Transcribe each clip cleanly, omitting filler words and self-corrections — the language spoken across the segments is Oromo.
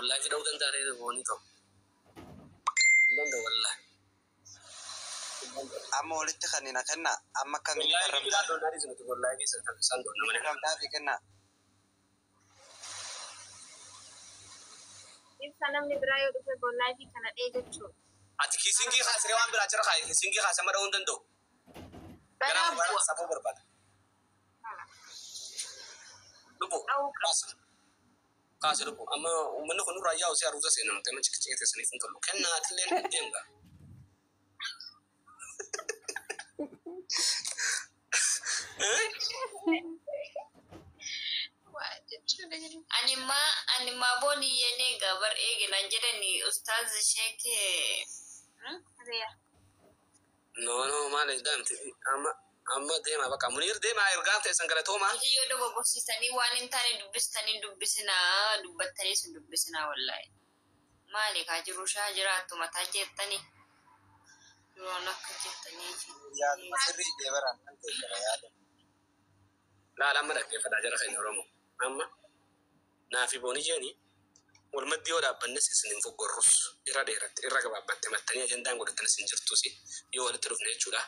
Wallaahi fidhuu danda'a reera boonii ta'u. Hin danda'u wallaahi. Amma walitti kannina kenna amma akkamiin Wallaahi farramtaa biraa doonaarii nuti wallaahi isaan doonna malee. farramtaa fi kenna. Ibsa namni biraa yoo dhufe bollaayifii kana dhee jechuudha. Ati kiisingii kaasiree waan biraa jira kaayi kiisingii kaase mada'uu hin danda'u. Balaa Ganaa bu'a. safuu barbaada. Lubbu kaase. Kaase lubbu amma uummanni kun nurraa yaa'u si haruusa seenan nuti amma ciqicii teessaniif hin tolu. Kennaa atillee deemga. Waa jechuudha. Animmaa booniyyeen egaa bar eegilan jedhani ustaaz sheek. Riyaa. No no maal daamti amma amma deema bakka Muniir deema ergaan teessan galatoomaa. Yoo dogoggorsiisanii waan hin taane dubbistanii dubbisinaa dubbattanii sun dubbisinaa wallaahi. Maali kaa jiru shaa jiraattu mataa jettanii. Yoon akka jettanii. Yaaduma sirrii jee baraan kan ta'e jira yaada. Laala amma dhaggeeffadhaa jara keenya Oromoo. Amma naafi booni jeeni walmaddii yoo dhaabbannes isin hin foggorrus irra dheeratte irra gabaabbatte mattanii ajandaan godhattanis hin jirtus yoo walitti dhufne jechuudha.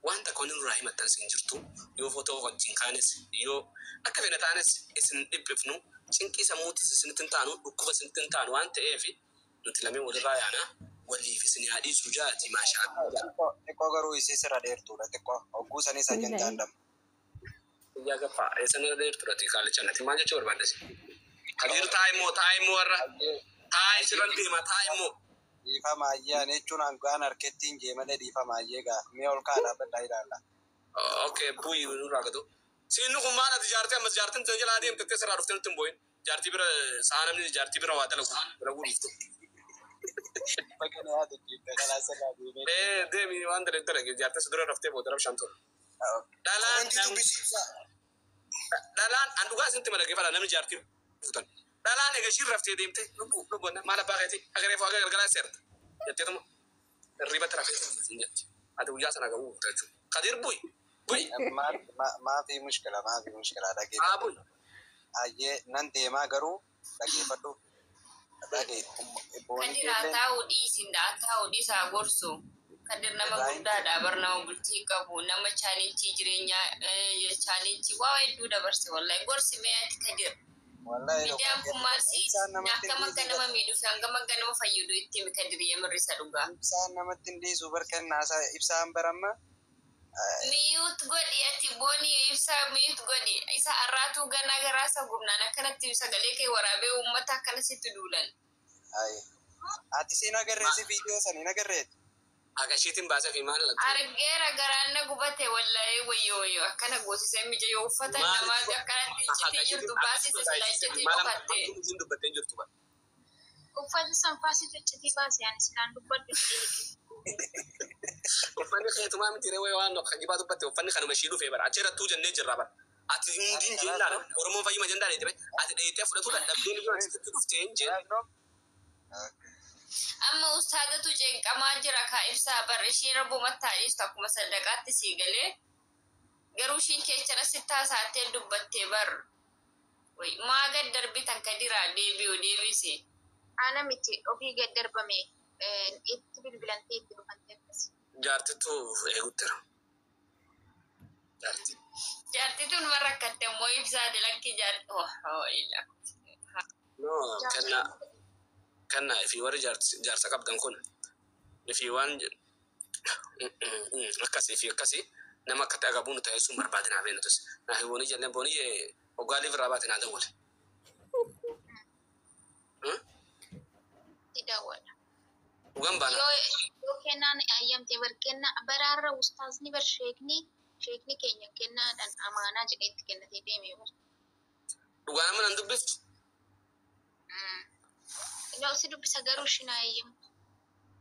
Waan takka wanni nurraa himattanis hin jirtu yoo footoo wajjin kaanes yoo akka fedha taanes isin dhiphifnu cinqii sammuuttis isinitti hin taanu dhukkuba isinitti hin taanu waan ta'eef nuti lameen walirraa yaana waliif isin haa dhiisu jaati maashaa Allah. Xiqqoo garuu isii sirra dheertuudha xiqqoo hogguu sanis ajandaan dhama. Guyyaa gaffaa eessa nara dheertuudha kaalicha nati maal jechuu barbaadde? Kadir taa'immoo taa'immoo warra taa'i sirran deema taa'immoo. Dhiifama ayyee ani jechuun hangaan harketti hin jee malee dhiifama ayyee gaa mi'a ol kaa dhaabbadhaa ilaalla. Okay, bu'ii nurraa gatu. Siinni kun maal ati jaartii ammas jaartiin tana jalaa deemte teessee irraa dhuftee nutti hin boo'in. Jaartii bira sa'a namni jaartii bira waa dalagu dalaguu dhufte. Bakka na yaadu jiidha kalaa sirraa deemee. Ee deemi waan dalagde dalage jaartii si dura raftee booda rabshaan ture. Dhalaan Wanti dubbisiisa. dhalaan an dhugaa isintti madaqeeffadha namni jaartii fuutan. Dhalaan egaa ishiin raftee deemte lubbuu lubbuu maal abbaa keetii agaree foo agar galgalaa seerta. Jetteetuma hirribatti rafee siin jetti. Ati guyyaa sana gahuu fuuta jechuudha. Kadir bu'i bu'i Maafi mushkila maafi mushkila haa dhageeffadhu. bu'i. Ayyee nan deemaa garuu dhageeffadhu. Dhagee booni Kadir haa keellee taa'u dhiisin haa taa'u dhiisaa gorsu. Kadir nama Ibrahim guddaadha bar nama bultii qabu nama chaalenchii jireenyaa chaalenchii waa hedduu dabarse wallahi gorsi mee ati Kadir. wallahi Miidiyaan kun maal si ibsaan namatti hin akkam akka dhiisu nama miidhuu fi hangam akka nama fayyadu itti himi Kadir yemirrisa dhugaa. ibsaan namatti hin dhiisu barkannaasaa ibsaan baramma. Miyuut godhi ati booni ibsaa miyuut godhi isa arraatuu ganaa garaasa gubnaan akkanatti sagalee kee waraabee uummata akkana sitti duulan. Ati siin agarreessi viidiyoo san hin agarreeti. Akka ishiitiin baasee fi maal latte? Argeera garaan na gubate wallahi wayyo wayyo akkana goosisee mijayyoo uffata namaa akkanatti iccitii jirtu baasise sila iccitii dhokatte. Isiin dubbattee hin jirtu bara. Uffata sanfaasitu iccitii baase ani silaan dubbadhu jedhee. Uffanni keetumaa miti ree waan akka jibaa dubbatte uffanni kanuma ishii dhufee bara. Achirrattuu jennee jirra bara. Ati hundiin jeen Oromoon fayyuma jendaan dheedhime ati dheeyitee fudhatu dadhabdee ni asitti dhuftee hin jeen. Amma ustaadatu ceenqamaa jira kaa ibsaa bar ishiin rabbumatti haa dhiistu akkuma sadaqaatti sii galee garuu ishiin keechana sitti haasaattee dubbattee bar. Maa gad darbitan kadiraa deebi'u deebisi. Ana miti ofii gad darbame itti bilbilantee itti dhufantee akkas. Jaartittu eeguttira. Jaarti. Jaarti tun ma rakkatte immoo ibsaa dilakki jaarti. Oh, No, kenna kenna ifii warri jaarsa qabdan kun ifii waan akkasii fi akkasii nama akkatti agabuun ta'e sun barbaadina beenutus. Naafi boonii jennee boonii hoggaaliif irraa baate naa dawwale. Itti dawwala. Dhugan baana. Yoo kennaan ayyamte bar kenna baraarra ustaazni bar sheekni sheekni keenya kennaadhaan amaanaa jedhee itti kennatee deeme bar. Dhugaa nama nan dubbiftu. Yoo si dubbisa garuu ishiin ayyamtu.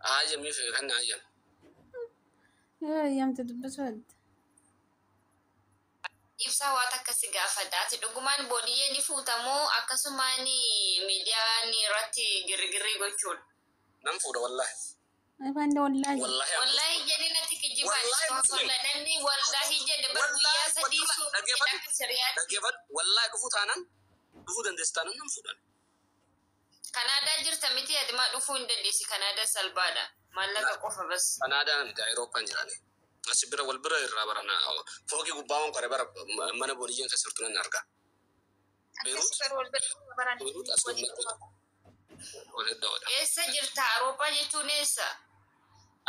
Hayyamiif kan hayyam. Ayyamte dubbisuu adda. Ibsaa waan akkasi gaafadha. Ati dhugumaan boodiyyee ni fuutamoo akkasumaan miidiyaan irratti girgirrii gochuudha. Nan fuudha wallaahi. Afaan wallaahi. Wallaahi. Wallaahi jedhi natti kijibaan Wallaahi muslim. namni wallaahi jedhe bar guyyaa sadii suuqii Dhaggeeffadhu. akka siriyaatti. Dhaggeeffadhu. Wallaahi dhufuu taanaan dhufuu dandeessu taanaan nan fuudhan. Kanaadaa jirta miti ati maa dhufuu hin dandeessi Kanaadaa salphaadha. Maallaqa qofa bas. Kanaadaa miti Awurooppaan jiraani. Asi bira wal bira irraa barana. Fooqii gubbaa waan qore bara mana booniyyeen keessa jirtu nan arga. Akkas bara wal bira baran. Beirut as wal heddaadha. Eessa jirta? Awurooppaa jechuun eessa?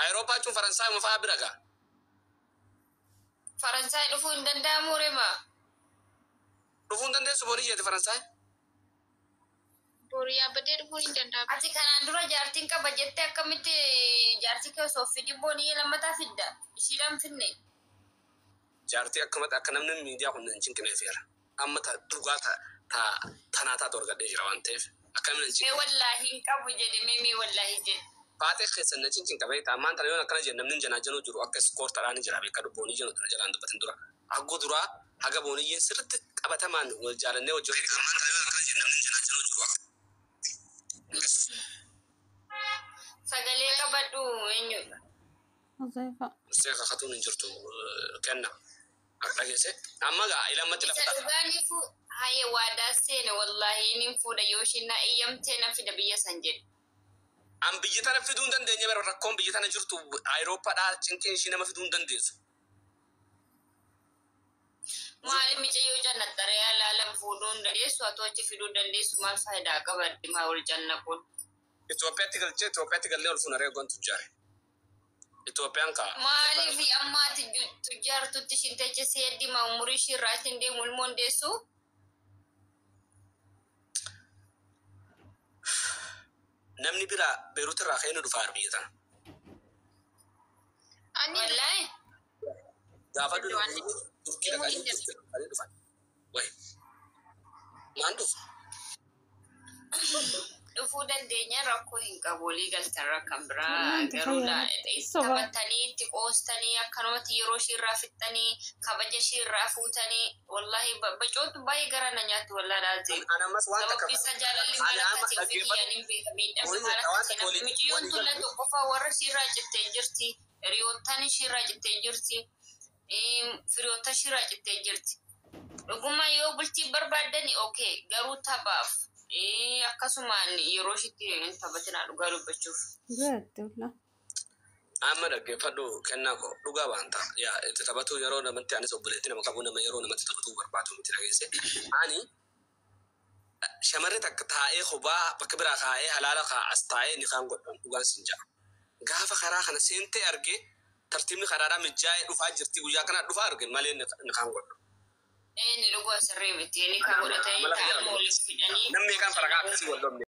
Awurooppaa jechuun Faransaay mafaa bira gaa. Faransaay dhufuu hin danda'amu rema. Dhufuu hin dandeessu booniyyeeti Faransaay. Boru yaabbatee dhufuun hin danda'amu. Ati kanaan dura jaartiin qaba jettee akkamitti jaartii kee osoo fidi booniyee lammataa fidda? Ishiidhaan finne. Jaartii akkamatti akka namni miidiyaa kun hin cinqineef jira. Amma ta dhugaa ta tanaa taatu argadhee jira waan ta'eef akka namni hin Mee cinqine. wallaahi hin qabu jedhe mee wallaahi jedhe. Baatee keessa na cinqin qabee ammaan tana yoon akkana jedhe namni hin janaajanuu jiru akka iskoortaadhaan jira beeka booniyyeen otoo na jalaan dubbatin dura. Haggoo duraa haga booniyyeen sirriitti qabatamaan wal jaalannee hojii. Ammaan tana yoon akkana jedhe namni hin janaajanuu jiru akka. Sagalee qabadhu eenyudha? Uzaifa. Mustee kakatuun hin jirtu kenna. Dhageesse amma gaa ilammatti Isa lafa dhugaaniifu haye waadaa seene wallaahi inin fuudha yoo ishiin na eeyyamtee na fida biyya san jedhe. An biyya tana fiduu hin dandeenye bara rakkoon biyya tana jirtu Awurooppaadhaa cinqiin ishii nama fiduu hin dandeessu. Maali micayyoo jannaxxaree alaalan fuudhuu hin dandeessu haa achi fiduu hin dandeessu maal faayidaa qaba maa wal jannaquun. Itoophiyaatti galchee Itoophiyaatti gallee ol fuunaree gontu jaare. Itoophiyaan kaa. Maaliif amma ati tujjaartutti ishiin teecha seeddi maa umurii ishii irraa ittiin deemu ilmoo hin deessu? Namni biraa Beerut irraa ka'ee nu dhufaa biyya tana. Ani Wallaahi Gaafa Turkii dhaqanii Turkii dhaqanii dhufan. Wayi. Maan dhufu? Dhufuu dandeenya rakkoo hin qabu walii galtan rakkan biraa Wanti garuu fayyadu. itti Soba. taphattanii itti qoostanii akkanumatti yeroo ishii irraa fixxanii kabaja ishii irraa fuutanii wallaahi bacootu baay'ee gara na nyaatti wallaahi laazee. An ammas waan takka. Sababni isaa jaalalli maal Ani akka amma ta'e ofii dhaggeeffadhu. kiyyaan hin beeka miidhamni Waliin maal akka waan ta'e takka namni waliin miciyyoon walii tulla galu. tokkoffaa warra ishii irraa cittee jirti hiriyoottan ishii irraa cittee jirti firiyoota ishii irraa cittee jirti. Dhuguma yoo bultii barbaaddani okee garuu taphaaf akkasumaan yeroo ishiitti hin taphatinaa dhugaa dubbachuuf. Guddatte wallah. Amma dhaggeeffadhu kennaa koo dhugaa waan ta'a. Yaa itti taphatu yeroo namatti anis obboleetti nama qabu nama yeroo namatti taphatu barbaadu miti dhageesse. Ani shamarri takka taa'ee kophaa bakka biraa kaa'ee halaala kaa as taa'ee ni kaan godhan dhugaan sin ja'a. Gaafa karaa kana seentee argee tartiibni karaadhaa mijaa'ee dhufaa jirti guyyaa kana dhufaa arge malee ni kaan godhu. Inni dhugaa sirrii miti inni kan godhatanii Amala taa'an jedhama. waliif fidanii. Namni meeqaan faragaa akkasii wal dhabne.